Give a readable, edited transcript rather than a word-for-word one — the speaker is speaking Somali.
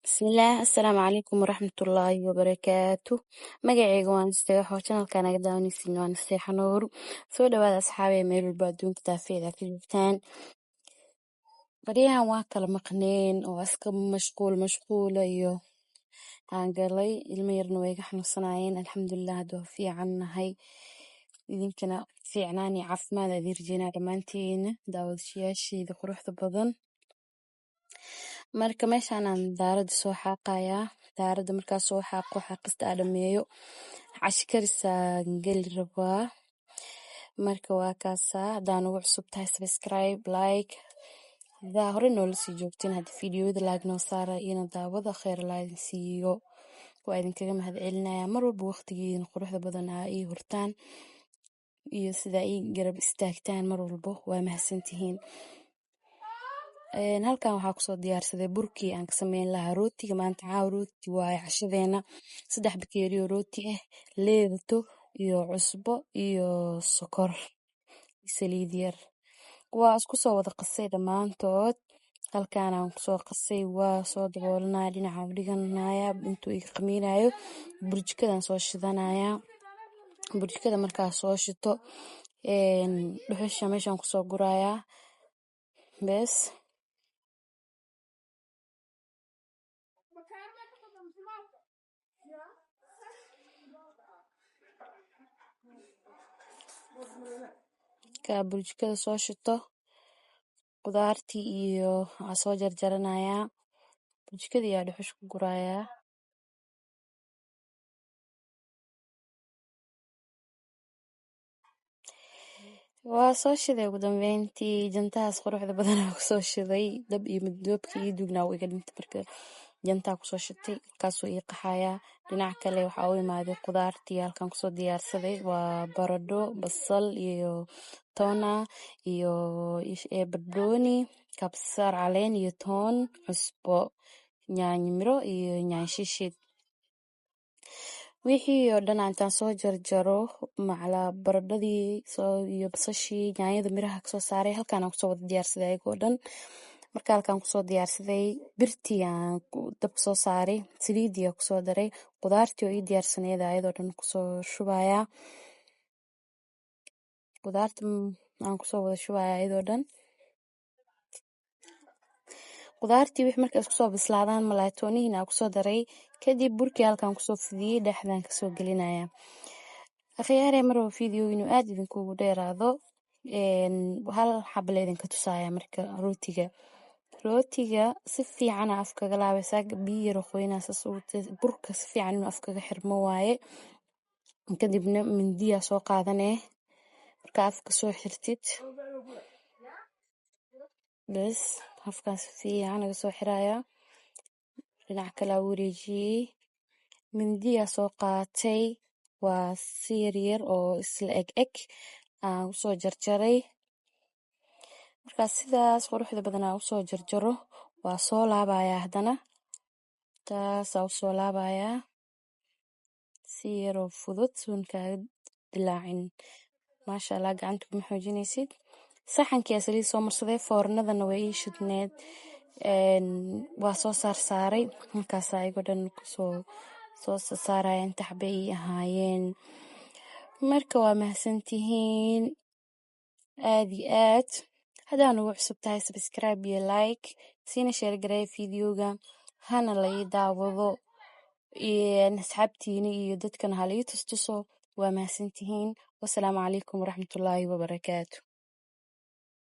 Bismillaah, assalaamu calaykum waraxmatullaahi wabarakaatu. Magacayga waan Isteexo, channelka naga daawanaysiin waan Isteexo Nuur. Soo dhawaada asxaabey, meel walba adduunka daafeeda ka joogtaan. Baryahan waa kala maqneen oo iska mashquul mashquula iyo aan galay, ilmo yarna way iga xanuunsanaayeen. Alxamdulilah, hadda waa fiicannahay. Idinkana fiicnaan iyo caafimaad aad idiin rajeynaa dhammaantiin daawadayaasheeda quruxda badan. Marka meeshaan aan daarada soo xaaqayaa, daarada markaa soo xaaqo, xaaqista aa dhameeyo, casho karisaan geli rabaa. Marka waa kaasaa. Haddaan ugu cusub tahay, subscribe, like. Hadaa hore noola sii joogtiin, hadda fiidiyoda like noo saara iyana daawada. Kheyr Allah idin siiyo, waa idinkaga mahadcelinayaa mar walba waqtigiina quruxda badan aa ii hurtaan iyo sida ii garab istaagtaan mar walbo. Waa mahadsantihiin. Halkan waxaa kusoo diyaarsaday burkii aan ka sameyn lahaa rootiga. Maanta caawa rooti waaye cashadeena. 3 bakeeri oo rooti ah, leedato iyo cusbo iyo sokor, saliid yar. Waa isku soo wada qasay dhammaantood. Halkaan aan kusoo qasay, waa soo daboolanaya, dhinaca u dhiganaya intuu iga qamiinayo. Burjikadan soo shidanaya. Burjikada markaa soo shito, dhuxusha meeshaan kusoo gurayaa bes. Markaa burjikada soo shito, qudaartii iyo waa soo jarjaranayaa. Burjikada ayaa dhuxusha ku gurayaa. Waa soo shiday ugu dambeyntii jantahaas quruxda badan aa kusoo shiday. Dab iyo dabka ii dugnaa wuu iga dhintay, marka jantaa kusoo shitay, kaasuu ii qaxayaa. Dhinaca kale waxaa u imaaday qudaartii halkan kusoo diyaarsaday. Waa baradho, basal iyo toona iyo barbarooni, kabsar caleen iyo toon, cusbo, yaanyo miro iyo yaanyo shiishid. Wixii oo dhan intaan soo jarjaro, macala baradhadii soo iyo basashii, yaanyada miraha kasoo saaray, halkaan aan kusoo wada diyaarsaday ayagoo dhan. Marka halkaan kusoo diyaarsaday, birtii aan dabka soo saaray, saliidii aan kusoo daray, qudaartii oo ii diyaarsaneyd ayadoo dhan kusoo shubayaa. Qudaarta aan kusoo wada shubayaa ayadoo dhan. Qudaartii wixii markay isku soo bislaadaan, malaaytoonihiina aan kusoo daray. Kadib burkii halkaan kusoo fidiyey, dhexdaan kasoo gelinaya. Akhyaare, marwaba video inuu aad idinkugu dheeraado, hal xaba la idinka tusaaya. Marka rootiga si fiican aa afkaga laabaysaa, biyo yar oo qoynaa saas ugu burka si fiican inuu afkaga xirmo waaye. Kadibna mindiyaa soo qaadanee. Marka afka soo xirtid bes, afkaan si fiican uga soo xirayaa. Dhinac kale aa wareejiyey, mindiyaa soo qaatay, waa si yar yar oo isla eg eg aan usoo jarjaray. Markaa sidaas quruxda badan aan usoo jarjaro, waa soo laabayaa haddana, taasaa usoo laabayaa si yaroo fudud suun kaaga dilaacin. Maasha Allah, gacanta kuma xoojinaysid. Saxankii aa saliid soo marsaday, foornadana way ii shidneed. Waa soo saarsaaray markaas ayagoo dhan kusoo soo saaraya inta xabe ii ahaayeen. Marka waa mahadsantihiin aad iyo aad. Haddaan ugu cusub tahay, subscribe iyo like, siina share gareeya videoga, hana la ii daawado asxaabtiina iyo dadkana hala ii tustuso. Waa mahadsantihiin. Wasalaamu calaykum waraxmatullaahi wabarakaatu.